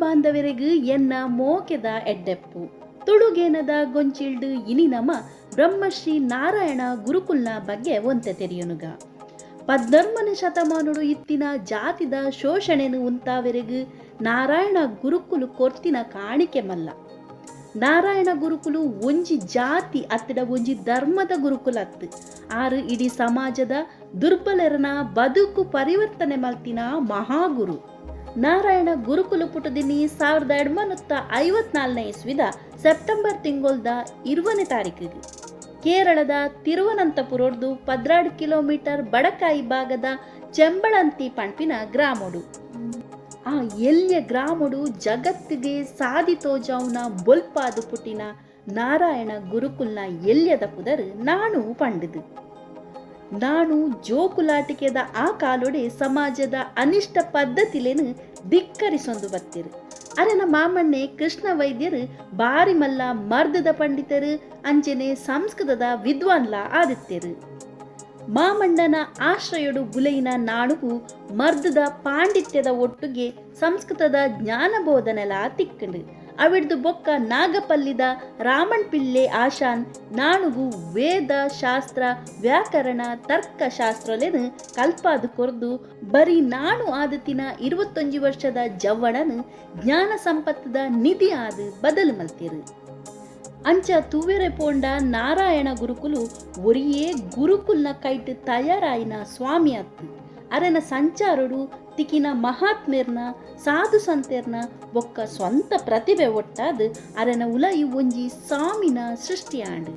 ಬಾಂಧವರಿಗೂ ಎನ್ನ ಮೋಕೆದ ಎಡ್ಡೆಪ್ಪು. ತುಳುಗೇನದ ಗೊಂಚಿಲ್ಡು ಇನಿ ನಮ ಬ್ರಹ್ಮಶ್ರೀ ನಾರಾಯಣ ಗುರುಕುಲ್ನ ಬಗ್ಗೆ ಒಂತೆ ತೆರಿಯನುಗ. 14ನೇ ಶತಮಾನಡು ಇತ್ತಿನ ಜಾತಿದ ಶೋಷಣೆನು ಉಂತಾವೆರೆಗು ನಾರಾಯಣ ಗುರುಕುಲು ಕೊರ್ತಿನ ಕಾಣಿಕೆ ಮಲ್ಲ. ನಾರಾಯಣ ಗುರುಕುಲು ಒಂಜಿ ಜಾತಿ ಅತ್ತಡ ಒಂಜಿ ಧರ್ಮದ ಗುರುಕುಲತ್ತು. ಆರು ಇಡೀ ಸಮಾಜದ ದುರ್ಬಲರನ ಬದುಕು ಪರಿವರ್ತನೆ ಮಲ್ತಿನ ಮಹಾಗುರು. ನಾರಾಯಣ ಗುರುಕುಲು ಪುಟದಿನಿ 1854ನೇ ಇಸ್ವಿದ ಸೆಪ್ಟೆಂಬರ್ ತಿಂಗೊಲ್ದ 20ನೇ ತಾರೀಕಿಗೆ ಕೇರಳದ ತಿರುವನಂತಪುರದ್ದು 12 ಕಿಲೋಮೀಟರ್ ಬಡಕಾಯಿ ಭಾಗದ ಚೆಂಬಳಂತಿ ಪಂಪಿನ ಗ್ರಾಮಡು. ಆ ಎಲ್ಯ ಗ್ರಾಮಡು ಜಗತ್ತಿಗೆ ಸಾದಿ ತೋಜಾವುನ ಬೊಲ್ಪಾದು ಪುಟ್ಟಿನ ನಾರಾಯಣ ಗುರುಕುಲ್ನ ಎಲ್ಯದ ಪುದರ್ ನಾಣು ಪಂಡಿದು. ನಾಣು ಜೋಕುಲಾಟಿಕೆದ ಆ ಕಾಲೊಡೆ ಸಮಾಜದ ಅನಿಷ್ಟ ಪದ್ಧತಿಲೇನು ಧಿಕ್ಕರಿಸೊಂದು ಬತ್ತಿರು. ಅರೆನ ಮಾಮಣ್ಣೆ ಕೃಷ್ಣ ವೈದ್ಯರು ಬಾರಿ ಮಲ್ಲ ಮರ್ದದ ಪಂಡಿತರು, ಅಂಚನೆ ಸಂಸ್ಕೃತದ ವಿದ್ವಾನ್ಲ ಆದಿತ್ಯರು. ಮಾಮಣ್ಣನ ಆಶ್ರಯಡು ಬುಲೆಯಿನ ನಾಣುಗು ಮರ್ದದ ಪಾಂಡಿತ್ಯದ ಒಟ್ಟುಗೆ ಸಂಸ್ಕೃತದ ಜ್ಞಾನ ಬೋಧನೆಲ ತಿಕ್ಕಂಡು. ಅವಿಡ್ದು ಬೊಕ್ಕ ನಾಗಪಲ್ಲಿದ ರಾಮನ್ ಪಿಳ್ಳೆ ಆಶಾನ್ ನಾಣುಗು ವೇದ ಶಾಸ್ತ್ರ ವ್ಯಾಕರಣ ತರ್ಕ ಶಾಸ್ತ್ರಲೇನು ಕಲ್ಪಾದು ಕೊರ್ದು ಬರೀ ನಾಣು ಆದತಿನ 21 ವರ್ಷದ ಜವ್ವಣನು ಜ್ಞಾನ ಸಂಪತ್ತದ ನಿಧಿ ಆದು ಬದಲು ಮಲ್ತಿರು. ಅಂಚ ತುವೆರೆ ಪೋಂಡ ನಾರಾಯಣ ಗುರುಕುಲು ಒರಿಯೇ ಗುರುಕುಲ್ನ ಕೈಟ್ ತಯಾರಾಯಿನ ಸ್ವಾಮಿ ಅತ್ತು. ಅರೆನ ಸಂಚಾರುಡು ತಿಕಿನ ಮಹಾತ್ಮೇರ್ನ ಸಾಧು ಸಂತೇರ್ನ ಬೊಕ್ಕ ಸ್ವಂತ ಪ್ರತಿಭೆ ಒಟ್ಟಾದು ಅರೆನ ಉಲಯಿ ಒಂಜಿ ಸಾಮಿನ ಸೃಷ್ಟಿಯಾಂಡು.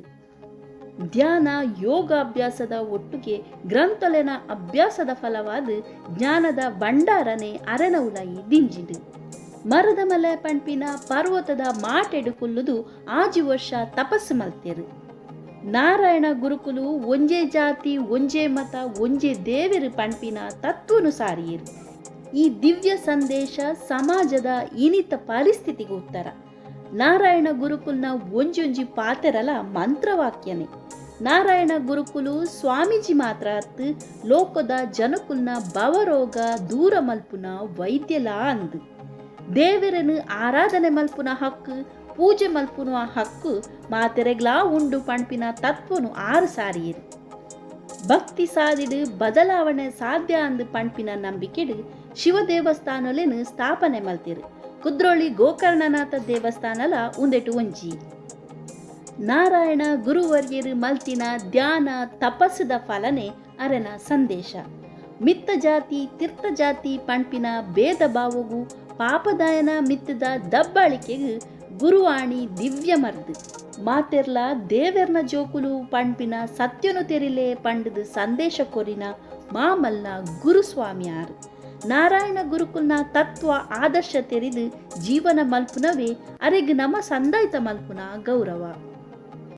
ಧ್ಯಾನ ಯೋಗಾಭ್ಯಾಸದ ಒಟ್ಟುಗೆ ಗ್ರಂಥಲೆನ ಅಭ್ಯಾಸದ ಫಲವಾದ ಜ್ಞಾನದ ಭಂಡಾರನೆ ಅರೆನ ಉಲಯಿ ದಿಂಜಿಡು. ಮರದ ಮಲೆ ಪಂಪಿನ ಪರ್ವತದ ಮಾಟೆಡು ಕುಲ್ಲುದು 6 ವರ್ಷ ತಪಸ್ಸು ಮಲ್ತೇರು. ನಾರಾಯಣ ಗುರುಕುಲು ಒಂಜೇ ಜಾತಿ ಒಂಜೇ ಮತ ಒಂಜೇ ದೇವೆರು ಪಂಪಿನ ತತ್ವನು ಸಾರಿಯರು. ಈ ದಿವ್ಯ ಸಂದೇಶ ಸಮಾಜದ ಇನಿತ ಪರಿಸ್ಥಿತಿಗೆ ಉತ್ತರ. ನಾರಾಯಣ ಗುರುಕುಲ್ನ ಒಂಜೊಂಜಿ ಪಾತೆರಲ ಮಂತ್ರವಾಕ್ಯನೆ. ನಾರಾಯಣ ಗುರುಕುಲು ಸ್ವಾಮೀಜಿ ಮಾತ್ರ ಅತ್ತು ಲೋಕದ ಜನಕುಲ್ನ ಭವರೋಗ ದೂರ ಮಲ್ಪುನ ವೈದ್ಯಲ ಅಂದು. ದೇವರನ್ನು ಆರಾಧನೆ ಮಲ್ಪುನ ಹಕ್ಕು ಪೂಜೆ ಮಲ್ಪುನ ಹಕ್ಕು ಮಾತೆರೆಗ್ಲಾ ಉಂಡು ಪಂಪಿನ ತತ್ವನು 6 ಸಾರಿಯರು. ಭಕ್ತಿ ಸಾದಿಡು ಬದಲಾವಣೆ ಸಾಧ್ಯ ಅಂದು ಪಂಪಿನ ನಂಬಿಕೆಡು ಶಿವ ದೇವಸ್ಥಾನಲೇನು ಸ್ಥಾಪನೆ ಮಲ್ತಿರು. ಕುದ್ರೋಳಿ ಗೋಕರ್ಣನಾಥ ದೇವಸ್ಥಾನಲ ಉಂದೆಟು ಒಂಜಿ. ನಾರಾಯಣ ಗುರುವರ್ಯರು ಮಲ್ತಿನ ಧ್ಯಾನ ತಪಸ್ಸದ ಫಲನೆ ಅರೆನ ಸಂದೇಶ. ಮಿತ್ತ ಜಾತಿ ತೀರ್ಥ ಜಾತಿ ಪಂಪಿನ ಭೇದ ಭಾವಗೂ ಪಾಪದಾಯನ ಮಿತ್ತದ ದಬ್ಬಾಳಿಕೆಗೆ ಗುರುವಾಣಿ ದಿವ್ಯ ಮರ್ದು. ಮಾತೆರ್ಲ ದೇವೆರ್ನ ಜೋಕುಲು ಪಂಪಿನ ಸತ್ಯನು ತೆರಿಲೆ ಪಂಡದು ಸಂದೇಶ ಕೊರಿನ ಮಾಮಲ್ಲ ಗುರುಸ್ವಾಮಿಯಾರು. ನಾರಾಯಣ ಗುರುಕುಲ್ನ ತತ್ವ ಆದರ್ಶ ತೆರಿದು ಜೀವನ ಮಲ್ಪುನವೇ ಅರೆಗ್ ನಮ ಸಂದಾಯ್ತ ಮಲ್ಪುನ ಗೌರವ.